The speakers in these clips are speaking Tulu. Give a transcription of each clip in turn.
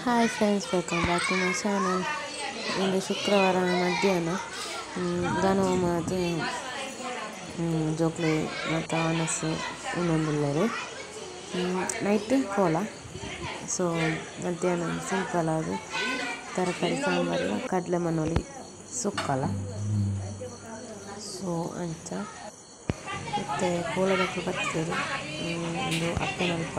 Hi friends, welcome back to my channel. ಇಂದು ಶುಕ್ರವಾರ ಮಧ್ಯಾಹ್ನ ಗಣೋಮಾದ ಜೋಕ್ಲೆ ಮತ್ತು ಆನಸ್ಸು ಇನ್ನೊಂದುಲ್ಲೆರ್ ನೈಟ್ ಕೋಲ. ಸೊ ಮಧ್ಯಾಹ್ನ ಸಿಂಪಲ್ ಆದ್ ತರಕಾರಿ ಸಾಂಬಾರ್ ಕಡಲೆ ಮನೋಲಿ ಸುಕ್ಕಲ. ಸೊ ಅಂಚ ಮತ್ತು ಕೋಲದಕ್ಕೂ ಬರ್ತದೆ ಒಂದು ಅಪ್ಪನಲ್ಪ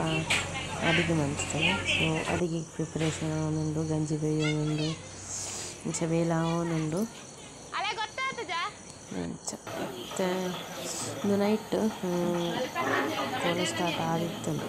ಅಡಿಗೆ ಮಂತ್ತಾರೆ. ಸೊ ಅಡಿಗೆ ಪ್ರಿಪರೇಷನ್ ಆವೊಂದುಂಡು, ಗಂಜಿ ಬೇಯೋನುಂಡು, ಇಂಚ ಬೇಲ ಆವೊಂದುಂಡು ಅಂಚ. ಮತ್ತು ಇಂದು ನೈಟ್ ಕೋಲ ಸ್ಟಾರ್ಟ್ ಆದಿತ್ತುಂಡು.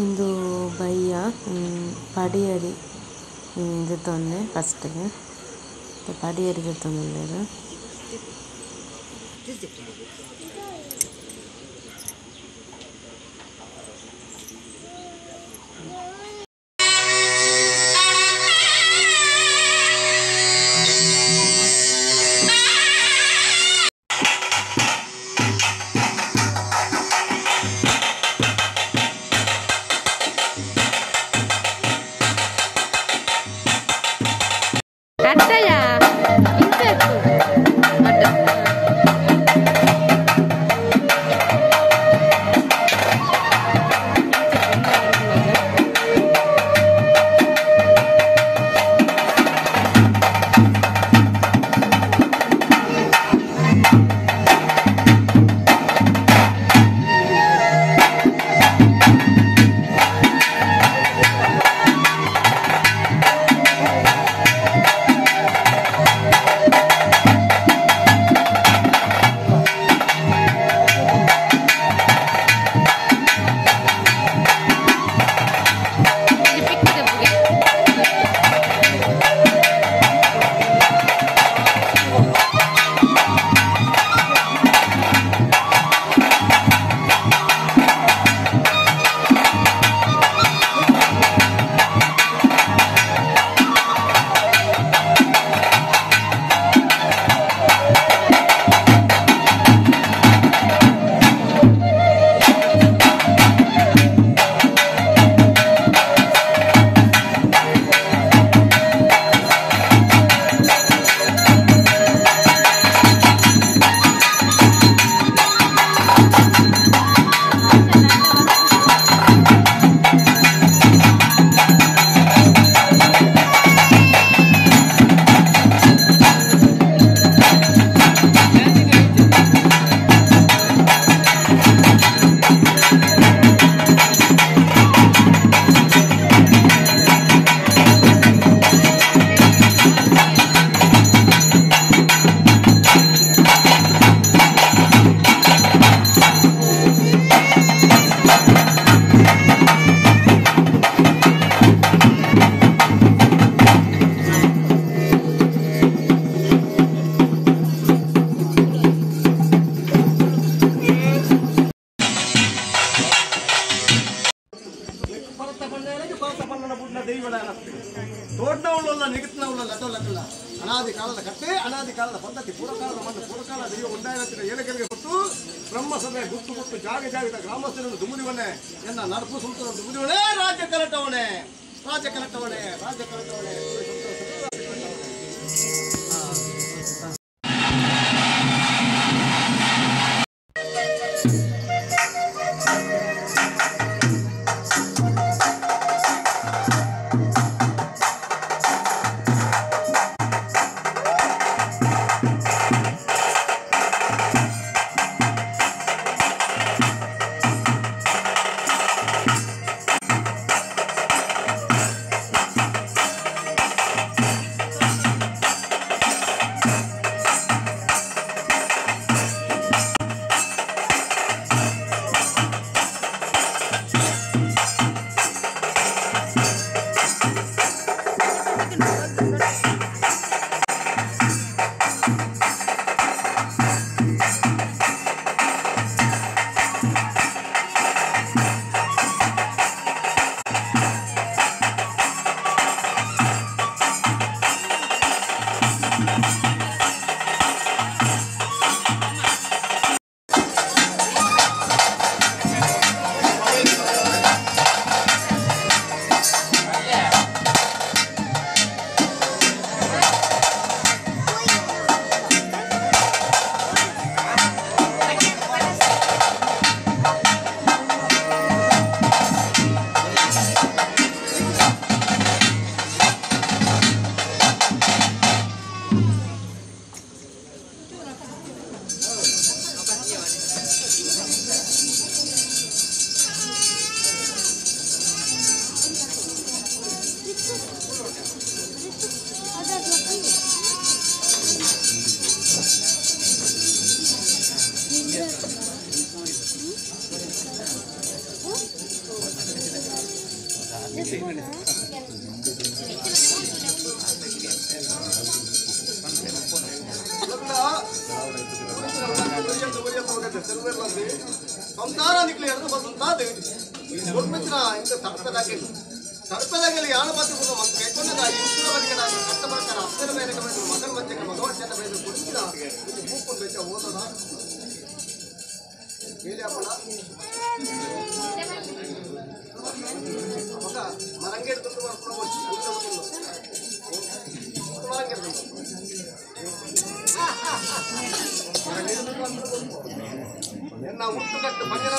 ಇಂದು ಬಯ್ಯ ಪಡಿಯರಿ ದೆತ್ತೊಂದೆ ಫಸ್ಟ್ಗೆ ಪಡಿಯರಿ ದೆತ್ತೊಂದುಲ್ಲೆರ್. ಅನಾದಿ ಕಾಲದ ಕಟ್ಟೆ, ಅನಾದಿ ಕಾಲದ ಪದ್ಧತಿ, ಪೂರ್ವಕಾಲದ ಮಣ್ಣು, ಪೂರ್ವಕಾಲ ದೈವ ಉಂಡಾಯನ ಏಲಕರಿಗೆ ಕೊಟ್ಟು ಬ್ರಹ್ಮಸಭೆ ಗುಟ್ಟು ಗುಟ್ಟು ಜಾಗ ಜಾಗದ ಗ್ರಾಮಸ್ಥರನ್ನು ದುಮುದಿವನೆ ಎನ್ನ ನರಪು ಸುಲ್ತನ ದುಮುದಿವನೇ ರಾಜ್ಯ ಕಲಟವನೇ, ರಾಜ್ಯ ಕಲಟವನೇ, ರಾಜ್ಯ ಕಲಟವನೇ. ಸಂಸಾರ ನಿಕ್ಲಿ ಎರಡು ಬಸಂತಾದ ಗುರ್ಮಿತ್ರ ಇಂತ ತಡಪದಾಗಲಿ ತಡಪದಾಗಲಿ ಯಾಣ ಮಾತು ಮಕ್ಕ ಕೈಕೊಂಡದ ಇಂಸುರ ಬದುಕದಾಗಿ ಕಟ್ಟ ಪ್ರಕಾರ ಅಪ್ಪನ ಮೇಲೆ ಮಗನ ಮಧ್ಯಕ್ಕೆ ಮಗವರ್ಷನ ಮೇಲೆ ಕುಡಿಸಿದ ಮೂಕೊಂಡು ಬೆಚ್ಚ ಓದದ ಹೇಳಿ ಅಪ್ಪಣ ಮಗ ಮರಂಗೇಡು ತುಂಡು ಮಾಡ್ಕೊಂಡು ಮರಂಗೇಡು ಎನ್ನ ಹುಟ್ಟುಕಟ್ಟು ಬಂದಿರ